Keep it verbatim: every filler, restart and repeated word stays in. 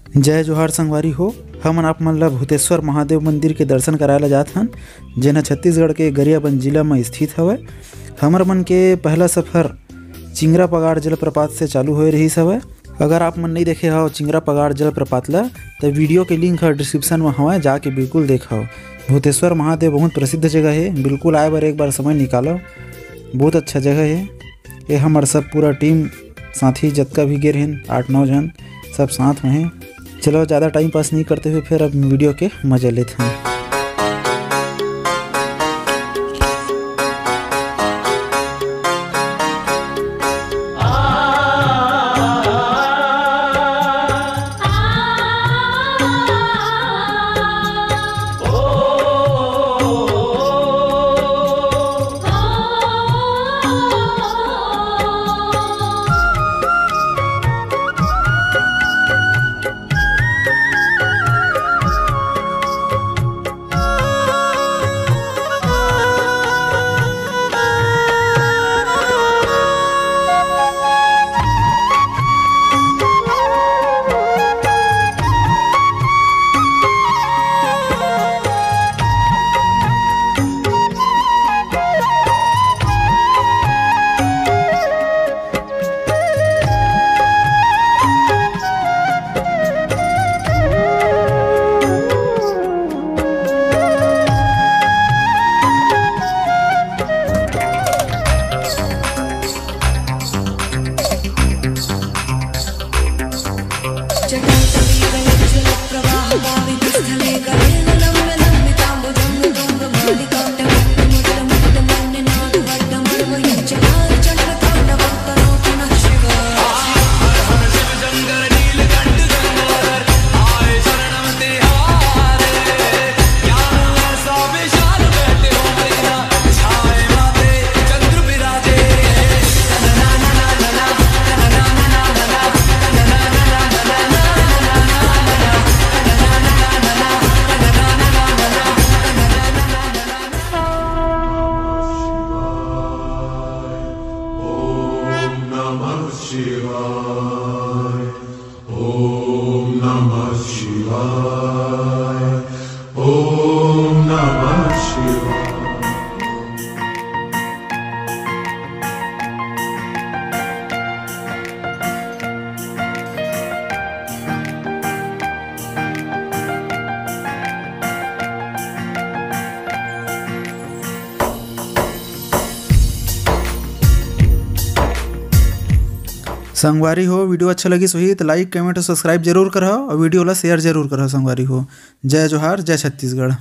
जय जोहार संगवारी हो, हमन आप मन ल भूतेश्वर महादेव मंदिर के दर्शन कराए ल जात हन, जेन ह छत्तीसगढ़ के गरियाबंद जिला म स्थित हवय। हमर मन के पहला सफर चिंगरा पगाड़ जलप्रपात से चालू होए रहिस हवय। अगर आप मन नइ देखे हव चिंगरा पगाड़ जलप्रपात ल, त video के link ह description म हवय, जाके बिल्कुल देखव। भूतेश्वर महादेव बहुत प्रसिद्ध जगह हे, बिल्कुल आए बर एक बार समय निकालव, बहुत अच्छा जगह हे। ये हमर सब पूरा team साथी जतका भी गे रहेन, आठ नौ झन, सब साथ में हे। चलो, ज़्यादा time pass नहीं करते हुए फिर अब video के मज़ा लेते हैं। ॐ नमः शिवाय। ॐ नमः शिवाय। ॐ नमः शिवाय। संगवारी हो, video अच्छा लगिस होही त like, comment और subscribe जरूर करहव और video ला share जरूर करहव संगवारी हो। जय जोहार, जय छत्तीसगढ़।